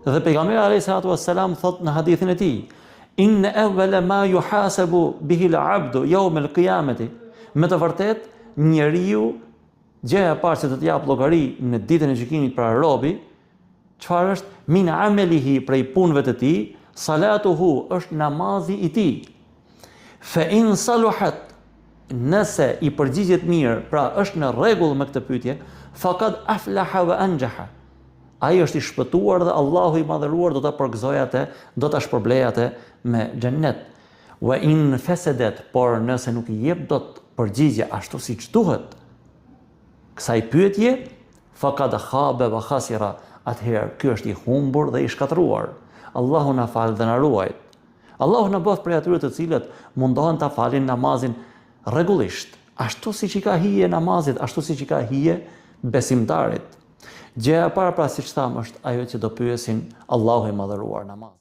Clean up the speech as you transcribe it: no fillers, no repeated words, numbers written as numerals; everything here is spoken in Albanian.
Dhe pejgamberi alayhi salatu wassalam thot në hadithin e tij, "Inna awwala ma yuhasabu bihi al-'abdu yawm al-qiyamati." Me të vërtetë, njeriu gjëja e parë që do të japë llogari në ditën e gjykimit pra robi, çfarë është? Min amelihi prej punëve të tij, salatuhu është namazi i tij. Fe in saluhat, nëse i përgjigjet mirë, pra është në rregull me këtë pyetje, faqad aflaha wa anjaha. Ai është i shpëtuar dhe Allahu i madhëruar do ta përgëzojë atë, do ta shpërblejë atë me xhennet. Wa in fasadat, por nëse nuk i jep dot përgjigje ashtu siç duhet kësaj pyetje, faqad khaba wa khasira, atëherë ky është i humbur dhe i shkatërruar. Allahu na faltë dhe na ruajt. Allahu na bëftë prej atyre të cilët mundohen ta falin namazin rregullisht, ashtu siç i ka hije namazit, ashtu siç i ka hije besimtarit. Gjëja e parë pra siç thamë është ajo që do pyesin Allahu i madhëruar namazin.